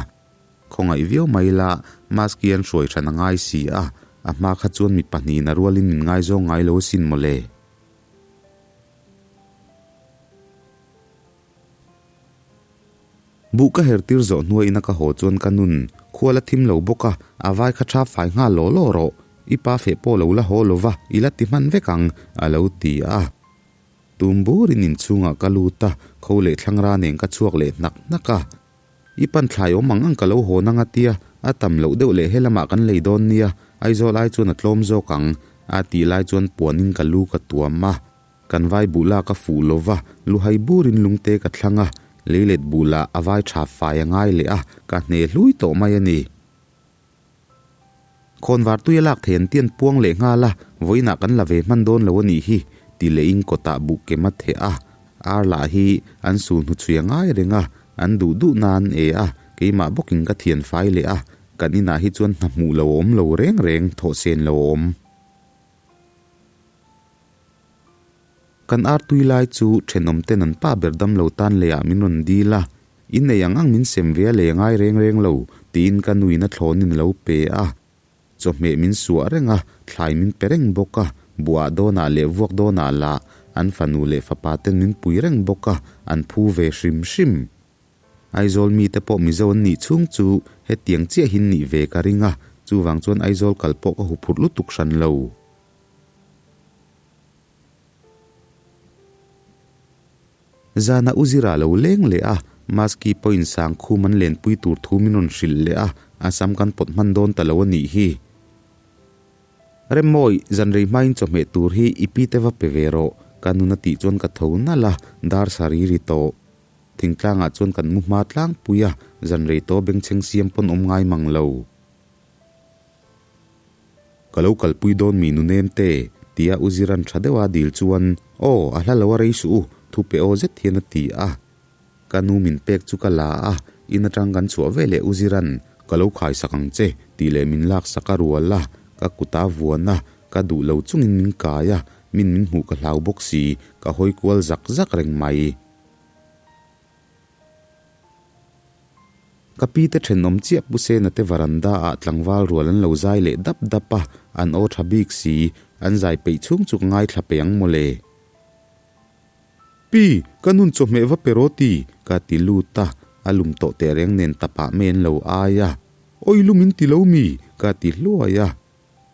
Khawngaih viau mai la, Maski an hruai hran a ngai si a, a hma kha chuan mi pahnihin a rualin min ngaizawng ngai lo asin mawle. Buh ka her tir zawh hnuai ina ka haw chuan ka nun khual a thim lo bawk a, a vai kha tha fai nghal law law rawh, i pa feh pawh lo la haw lo va, i la ti hman vek ang, a lo ti a. Tum burin inchhungah ka lut a, kho leh thlangra nen ka chhuak leh hnak hnak a. I pan thlai awm ang ang ka lo hawn ang a tia, a tam loh deuh leh helamah kan lei dawn nia, Aizawl ai chuan a tlawm zawk ang, a tih lai chuan puanin ka lu ka tuam a. Kan vai buh lah ka fuh lo va, luhai burin lungte ka thlang a, leilet buh lah a vai tha fai a ngai leh a, ka hne hlui tawh mai a ni. Khawnvar tui a lak thei an tian puang leh nghal a, vawiinah kan la ve hman dawn lo a nih hi, ti lehin kawtah buh kem a theh a. Ar lah hi an sul hnuchhui a ngai reng a, an duh duh nan e a. keimah bawkin ka thian fai leh a, kan inah hi chuan hna hmuh lo a awm lo reng reng, thawhsen lo a awm. Kan ar tui lai chu thenawm ten an pa ber dam lo tan leh ah min rawn dil a, innei ang ang min sem ve a lei a ngai reng reng lo, tiin ka nuin a thlawnin a lo pe a. Chawhmeh min suah reng a, thlai min pe reng bawk a, buah dawnah leh vuak dawnah lah an fanu leh fapa ten min pui reng bawk a, an phu ve hrim hrim. Aizawl mite pawh Mizo an nih chhung chu hetiang chiahin nih ve ka ring a, chuvang chuan Aizawl kal pawh ka huphurh lutuk hran lo. Zana u Zira lo leng leh a, Maski pawhin Sangkhum an lenpui tur thu min rawn hrilh leh a, a sam kan pawt hman dawn ta lo a nih hi. Remmawi, zan rei hmain chawhmeh tur hi i pi te va pe ve rawh, ka nun a tih chuan ka tho nalh a, dar sa ri ri tawh. Thingtlangah chuan kan mu hma tlangpui a, zan rei tawh bengchheng siam pawn awm ngai mang lo. Ka lo kalpui dawn mi nu nem te, tia U Ziran tha deuha dil chuan, Aw, a hla lo a rei suh u, thu pe aw zet hian a ti a. Ka nu min pek chu ka la a, in atang kan chhuah ve leh U Ziran, Ka lo khaisak ang che, tih leh min laksak a rual a, ka kut a vuan a, ka duh lo chungin min kai a, min min hmuh ka hlau bawk si, ka hawi kual zak zak reng mai. Ka pi te thenawm chiah Pu Sena te varanda ah tlangval rual an lo zai leh dap dap a, an aw tha bik si, an zai peih chhung chu ka ngaithla pe ang mawle. Pi, ka nun chawhmeh va pe rawh ti, ka ti lut a, a lum tawh tehreng nen tapah mai an lo ai a. Awi lum in ti lo mi? ka ti hluai a.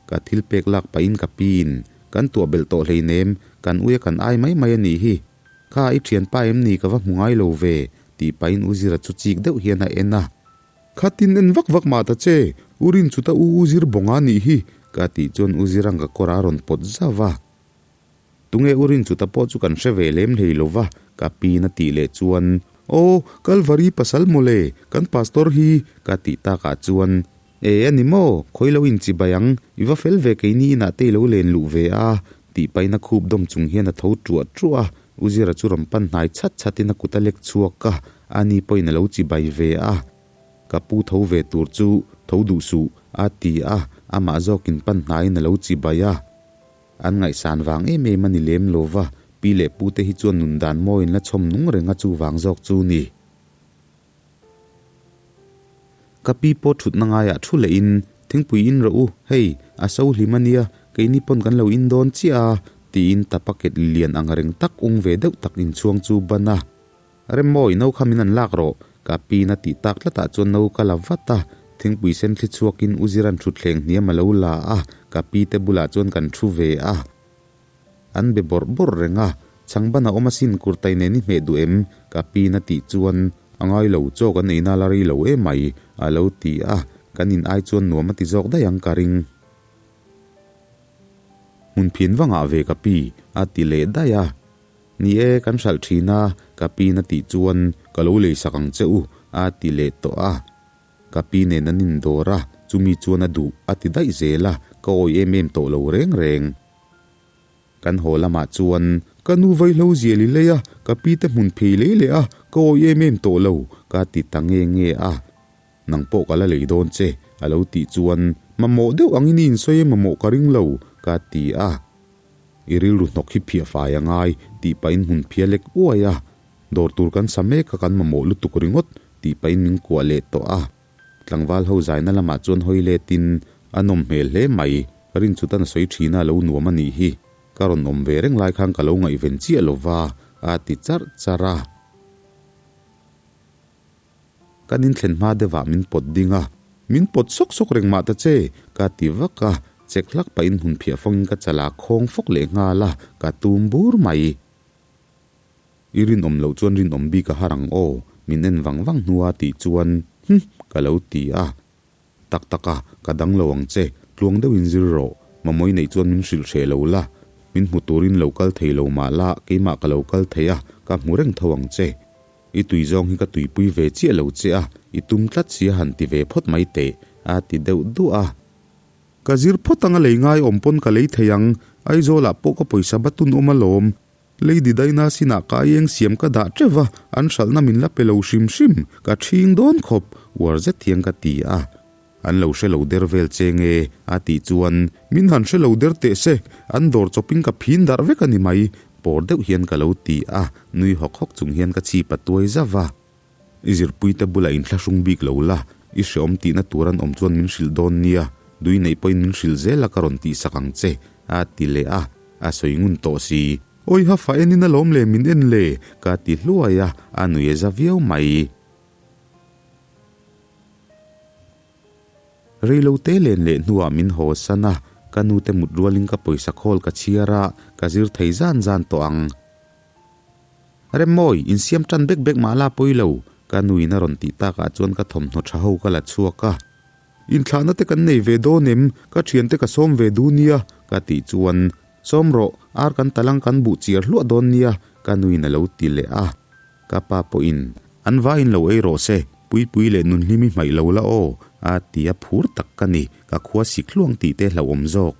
Ka thil pek lak pahin ka piin, Kan tuah belh tawh hleinem, kan ui a kan ai mai mai a nih hi. Kha i thianpa em ni ka va hmu ngai lo ve, tih pahin U Zira chu chik deuh hian a en a. Khatin en vak vak mah ta che, U Rinchuta u U Zir bawnga nih hi, ka tih chuan U Zirang ka kawr a rawn pawt zauh a. Tunge U Rinchuta pawh chu kan hre ve lem hlei lo va, ka piin a tih leh chuan, Aw, Kalvari pasal mawle, kan pastor hi, ka tih takah chuan, E, a ni maw? Khawi lo inchi bai ang, i va fel ve keini inah te i lo len luh ve a, tih pahin a khup dawm chung hian a tho ṭuah ṭuah a, U Zira chu rawn pan hnai chhat chhatin a kut a lek chhuak a, ani pawhin a lo chi bai ve a. Ka pu tho ve tur chu tho duh suh, a ti a, amah zawkin pan hnaiin a lo chi bai a. An ngaihsan vang em em a ni lem lo va, pi leh pute hi chuan nun dan mawiin la chhawm nung reng a chuvang zawk chu ni. Ka pi pawh thutna ngaiah thu leh in, Thingpui in rawh u, hei, a so hlim a nia, keini pawn kan lo in dawn chiah a, tiin ta packet lian ang reng tak ung ve deuh tak inchhuang chu ban a. Remmawi, no kha min an lak rawh, ka piin a tih tak tlatah chuan no ka la vat a, thingpui sen thli chhuakin U Zira'n thutthleng hniam a lo la a, ka pi te bulah chuan kan thu ve a. An be bawrh bawrh reng a, Chhangban a awm asin kurtai nen i hmeh duh em? Ka piin a tih chuan, A ngai lo, chaw kan eina la rei lo emai, a lo ti a, kan in ai chuan nuam a ti zawk daih ang ka ring. Hmun phian va ngah ve ka pi, a ti leh daih a. Ni e, kan hralh thin a, ka piin a tih chuan, Ka lo lei sak ang che u, a ti leh tawh a. Ka pi nen an indawr a, chumi chuan a duh, a ti daih zel a, ka awih em em tawh lo reng reng. Kan haw lamah chuan ka nu vaihlo zial i lei a, ka pi te hmun phei lei leh a, ka awih em em tawh lo, ka ti ta nge nge a. Nang pawh ka la lei dawn che, a lo tih chuan mamawh deuh angin i insawi e mamawh ka ring lo, ka ti a. I rilru hnawk hi phiah fai a ngai, tih pahin hmun phia lek uai a. Dawr tur kan sa mek a kan mamawh lutuk ringawt, tih pahin min kuah leh tawh a. Tlangval ho zaina lamah chuan hawi letin a nawm hmel hle mai, Rinchutan a sawi thin a lo nuam a nih hi, ka rawn awm ve reng lai khan ka lo ngaihven chiah lo va, a ti charh charh a. Kan inthlen hma deuhah min pawt ding a, Min pawt sawk sawk reng mah ta che, ka ti vak a, chek hlak pahin hmun phiah fawngin ka chala khawng fawk leh nghal a, ka tum bur mai. I rinawm loh chuan rinawm bik a har ang aw, min en vang vang hnua tih chuan Hm! ka lo ti a. Tak tak a, ka dang lo ang che, tluang deuhin zir rawh, mamawii neih chuan min hrilh hreh lo la, min hmu turin lo kal thei lo mah la, keimah ka lo kal thei a, ka hmu reng tho ang che. I tui zawng hi ka tuipui ve chiah lo che a, i tum tlat si a han ti ve phawt mai teh, a ti deuh duah a. Ka zir phawt anga lei ngai awm pawn ka lei thei ang, Aizawlah pawh ka pawisa batun awm alawm. Lady Daina sinah ka aieng siam ka dah teuh va, an hralhna min la pe lo hrim hrim, ka ṭhing dawn khawp, uar zet hian ka ti a. An lo hre lo der vel che nge? a tih chuan, Min han hre lo der teh se, an dawr chawpin ka phin darh vek a ni mai, pawr deuh hian ka lo ti a, nui hawk hawk chung hian ka chhip a tuai zauh va. I zirpuite bulah inthlahrung bik lo la, i hreawm tihna tur an awm chuan min hrilh dawn nia, dui neih pawhin min hrilh zel a ka rawn tihsak ang che, a ti leh a, a sawi ngun tawh si. Awiha fa enin alawm le min en le, ka ti hluai a, a nui a za viau mai. Reilote len leh hnuah min haw san a, ka nute mut rualin ka pawisa khawl ka chhiar a, ka zir thei zan zan tawh ang. Remmawi, insiam tan bek bek mah la pawi lo, ka nuin a rawn tih takah chuan ka thawmhnaw tha ho ka la chhuak a. Inthlahna te kan nei ve dawn em? Ka thiante ka sawm ve duh nia, ka tih chuan, Sawm rawh, ar kan talang kan buh chiar hluah dawn nia, ka nuin a lo ti leh a. Ka pa pawhin, An vaiin lo ei rawh se, Puipui leh Nunhlimi hmaih lo la aw, a ti a, phur tak ka ni, ka khua sik hluang tih te hlauhawm zawk.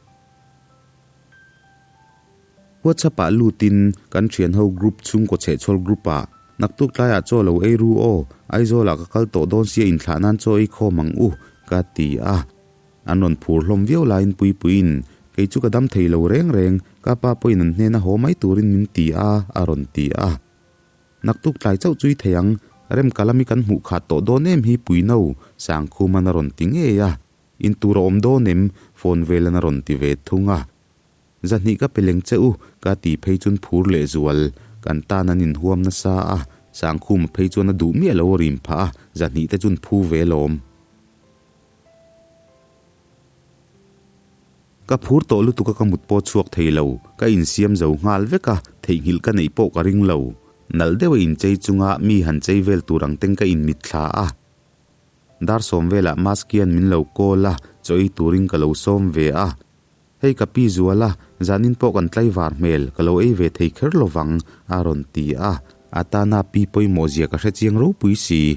WhatsApp ah lutin kan thian ho group chhungkaw chhehchhawl group ah naktuk tlaiah chaw lo ei ru aw, Aizawl ah ka kal tawh dawn sia inthlah nan chaw ei khawm ang u ka ti a. An rawn phur hlawm viau laiin Puipuiin kei chu ka dam thei lo reng reng, ka pa pawhin an hnena haw mai turin min ti a a rawn ti a. Naktuk tlai chauh chu i thei ang, Remkalami kan hmuh khat tawh dawn em hi Puino, Sangkhuman a rawn ti ngei a. In tur a awm dawn em? Phone velan a rawn ti ve thung a. Zahnih ka pe leng che u, ka ti phei chuan phur leh zual. Kan tan an inhuam nasa a, Sangkhuma phei chuan a duh miah lo a rim phah a, zahnih te chuan phu ve lawm. Ka phur tawh lutuk a ka mut pawh chhuak thei lo, ka insiam zo nghal vek a, theihnghilh ka neih pawh ka ring lo. Nalh deuh a inchei chunga mi han chei vel tur ang teng ka inmitthla a. Dar sawm velah Maskian min lo call a, chaw ei turin ka lo sawm ve a. Hei ka pi zual a, zanin pawh kan tlaivar hmel, ka lo ei ve thei kher lo vang, a rawn ti a. A tana pi pawimawh zia ka hre chiang ropui si.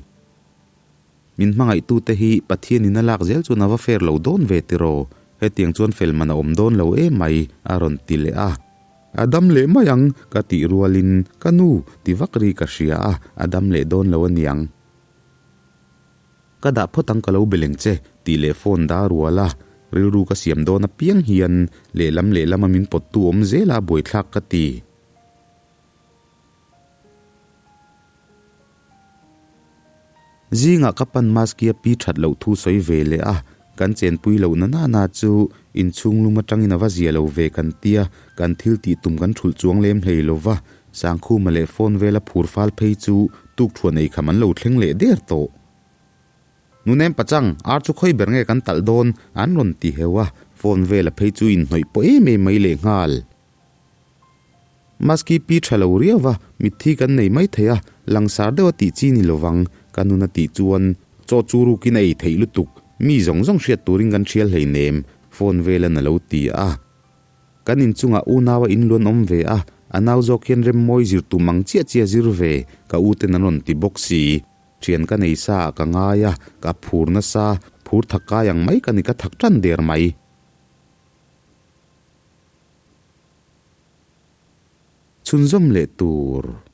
Min hmangaihtute hi Pathianin a lak zel chuan a va fair lo dawn ve tiraw? Hetiang chuan fel man a awm dawn lo em mai, a rawn ti leh a. A dam leh mai ang, ka tih rualin, Ka nu, ti vak ri ka hria a, a dam leh dawn lo a niang. Ka dah phawt ang ka lo beleng che, tih leh phone dah rual a, rilru ka siam dawn apiang hian lehlam lehlam a min pawttu awm zel a buaithlak ka ti. Zingah ka pan Maskia pi that loh thu sawi ve leh a, kan chenpui loh na nana chu inchhung lum atangin a va zia lo ve kan tia, kan thil tih tum kan thulh chuang lem hlei lo va, Sangkhuma leh phone vela phur fal phei chu tukṭhuan ei kham an lo thleng leh der tawh. Nunem pachang, ar chu khawi ber nge kan talh dawn? an rawn ti heu a, phone vela phei chu inhnawih pawh em em mai lehnghal. Maski pi tha lo riau va, mitthi kan nei mai thei a, langsar deuh a tih chi ni lovang, ka nun a tih chuan chaw chu rukin a ei theih lutuk, mi zawng zawng hriat turin kan hrial hleinem, phone velan a lo ti a. Kan inchungah unau a inluan awm ve a, a nau zawk hian remmawi zir tum ang chiah chiah zir ve, ka u ten an rawn ti bawk si. Thian ka nei sa ah ka ngai a, ka phur nasa, phur thak kai ang mai ka ni ka thak tan der mai. Chhunzawm leh tur.